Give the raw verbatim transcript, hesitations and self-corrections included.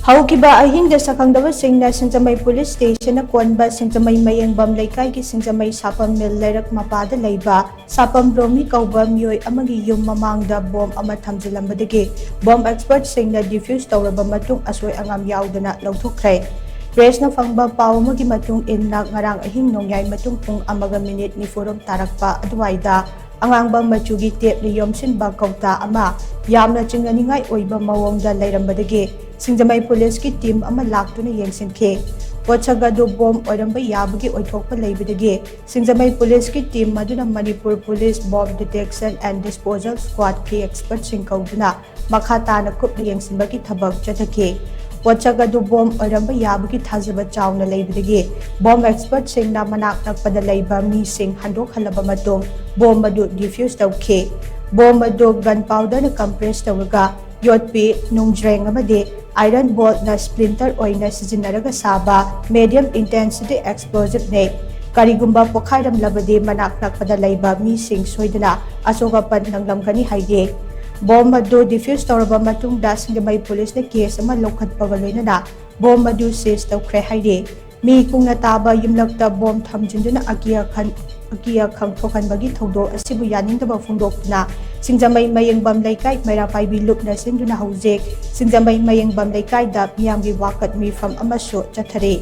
ꯍꯧꯈꯤꯕ ꯑꯍꯤꯡꯗ ꯁꯛꯈꯪꯗꯕꯁꯤꯡꯅ ꯁꯤꯡꯖꯃꯩ ꯄꯨꯂꯤꯁ ꯁ꯭ꯇꯦꯁꯟꯅ ꯀꯣꯟꯕ ꯁꯤꯡꯖꯃꯩ ꯃꯌꯦꯡꯕꯝ ꯂꯩꯀꯥꯏꯒꯤ ꯁꯤꯡꯖꯃꯩ ꯁꯥꯄꯝ ꯃꯤꯜ ꯂꯩꯔꯛ ꯃꯄꯥꯗ ꯂꯩꯕ ꯁꯥꯄꯝ ꯔꯣꯃꯤ ꯀꯧꯕ ꯃꯤꯑꯣꯏ ꯑꯃꯒꯤ ꯌꯨꯝ ꯃꯃꯥꯡꯗ ꯕꯣꯝ ꯑꯃ ꯊꯝꯖꯤꯜꯂꯝꯕꯗꯒꯤ ꯕꯣꯝ ꯑꯦꯛꯁꯄꯔꯠꯁꯤꯡꯅ ꯗꯤꯐ꯭ꯌꯨꯁ ꯇꯧꯔꯕ ꯃꯇꯨꯡ ꯑꯁꯣꯏ ꯑꯉꯥꯝ ꯌꯥꯎꯗꯅ ꯂꯧꯊꯣꯛꯈ꯭ꯔꯦ꯫ ꯄ꯭ꯔꯦꯁꯅ ꯐꯪꯕ ꯄꯥꯎ ꯑꯃꯒꯤ ꯃꯇꯨꯡ ꯏꯟꯅ, ꯉꯔꯥꯡ ꯑꯍꯤꯡ ꯅꯣꯡꯌꯥꯏ ꯃꯇꯨꯡ ꯄꯨꯡ ꯑꯃꯒ ꯃꯤꯅꯤꯠ ꯅꯤꯐꯨꯔꯣꯝ ꯇꯥꯔꯛꯄ ꯑꯗꯨꯋꯥꯏꯗ ꯑꯉꯥꯡꯕ ꯃꯆꯨꯒꯤ ꯇꯦꯞꯅ ꯌꯣꯝꯁꯤꯟꯕ ꯀꯧꯇꯥ ꯑꯃ ꯌꯥꯝꯅ ꯆꯤꯡꯅꯅꯤꯡꯉꯥꯏ ꯑꯣꯏꯕ ꯃꯑꯣꯡꯗ ꯂꯩꯔꯝꯕꯗꯒꯤ ꯁꯤꯡꯖꯃꯩ ꯄꯨꯂꯤꯁꯀꯤ ꯇꯤꯝ ꯑꯃ ꯂꯥꯛꯇꯨꯅ ꯌꯦꯡꯁꯤꯟꯈꯤ꯫ ꯄꯣꯠꯁꯛ ꯑꯗꯨ ꯕꯣꯝ ꯑꯣꯏꯔꯝꯕ ꯌꯥꯕꯒꯤ ꯑꯣꯏꯊꯣꯛꯄ ꯂꯩꯕꯗꯒꯤ ꯁꯤꯡꯖꯃꯩ ꯄꯨꯂꯤꯁꯀꯤ ꯇꯤꯝ ꯑꯗꯨꯅ Manipur police bomb detection and disposal ꯁ꯭ꯀ꯭ꯋꯥꯗꯀꯤ ꯑꯦꯛꯁꯄꯔꯠꯁꯤꯡ ꯀꯧꯗꯨꯅ ꯃꯈꯥ ꯇꯥꯅ ꯀꯨꯞꯅ ꯌꯦꯡꯁꯤꯟꯕꯒꯤ ꯊꯕꯛ ꯆꯠꯊꯈꯤ꯫ ꯄꯣꯠꯁꯛ ꯑꯗꯨ ꯕꯣꯝ ꯑꯣꯏꯔꯝꯕ ꯌꯥꯕꯒꯤ ꯊꯥꯖꯕ ꯆꯥꯎꯅ ꯂꯩꯕꯗꯒꯤ ꯕꯣꯝ ꯑꯦꯛꯁꯄꯔꯠꯁꯤꯡꯅ ꯃꯅꯥꯛ ꯅꯛꯄꯗ ꯂꯩꯕ ꯃꯤꯁꯤꯡ ꯍꯟꯗꯣꯛꯍꯜꯂꯕ ꯃꯇꯨꯡ ꯕꯣꯝ ꯑꯗꯨ ꯗꯤꯐ꯭ꯌꯨꯁ ꯇꯧꯈꯤ꯫ ꯕꯣꯝ ꯑꯗꯨ ꯒꯟ ꯄꯥꯎꯗꯔꯅ ꯀꯝꯄ꯭ꯔꯦꯁ ꯇꯧꯔꯒ ꯌꯣꯠꯄꯤ, ꯅꯨꯡꯖ꯭ꯔꯦꯡ ꯑꯃꯗꯤ ꯑꯥꯏꯔꯟ ꯕꯣꯜꯠꯅ ꯁ꯭ꯄ꯭ꯂꯤꯟꯇꯔ ꯑꯣꯏꯅ ꯁꯤꯖꯤꯟꯅꯔꯒ ꯁꯥꯕ ꯃꯦꯗꯤꯌꯝ ꯏꯟꯇꯦꯟꯁꯤꯇꯤ ꯑꯦꯛꯁꯄ꯭ꯂꯣꯖꯤꯚꯅꯤ꯫ ꯀꯔꯤꯒꯨꯝꯕ ꯄꯣꯈꯥꯏꯔꯝꯂꯕꯗꯤ ꯃꯅꯥꯛ ꯅꯛꯄꯗ ꯂꯩꯕ ꯃꯤꯁꯤꯡ ꯁꯣꯏꯗꯅ ꯑꯁꯣꯛ ꯑꯄꯟ ꯅꯪꯂꯝꯒꯅꯤ ꯍꯥꯏꯔꯤ꯫ ꯕꯣꯝ ꯑꯗꯨ ꯗꯤꯐ꯭ꯌꯨꯁ ꯇꯧꯔꯕ ꯃꯇꯨꯡꯗ ꯁꯤꯡꯖꯃꯩ ꯄꯨꯂꯤꯁꯅ ꯀꯦꯁ ꯑꯃ ꯂꯧꯈꯠꯄꯒ ꯂꯣꯏꯅꯅ ꯕꯣꯝ ꯑꯗꯨ ꯁꯤꯖ ꯇꯧꯈ꯭ꯔꯦ ꯍꯥꯏꯔꯤ꯫ ꯃꯤ ꯀꯨꯡꯅ ꯇꯥꯕ ꯌꯨꯝꯂꯛꯇ ꯕꯣꯝ ꯊꯝꯖꯤꯟꯗꯨꯅ ꯑꯀꯤ ꯑꯈꯪ, ꯑꯀꯤ ꯑꯈꯪ ꯊꯣꯛꯍꯟꯕꯒꯤ ꯊꯧꯗꯣꯛ ꯑꯁꯤꯕꯨ ꯌꯥꯅꯤꯡꯗꯕ ꯐꯣꯡꯗꯣꯛꯇꯨꯅ ꯁꯤꯡꯖꯃꯩ ꯃꯌꯦꯡꯕꯝ ꯂꯩꯀꯥꯏ ꯃꯩꯔꯥ ꯄꯥꯏꯕꯤ ꯂꯨꯞꯅ ꯁꯤꯟꯗꯨꯅ ꯍꯧꯖꯤꯛ ꯁꯤꯡꯖꯃꯩ ꯃꯌꯦꯡꯕꯝ ꯂꯩꯀꯥꯏꯗ ꯃꯤꯌꯥꯝꯒꯤ ꯋꯥꯀꯠ ꯃꯤꯐꯝ ꯑꯃꯁꯨ ꯆꯠꯊꯔꯤ꯫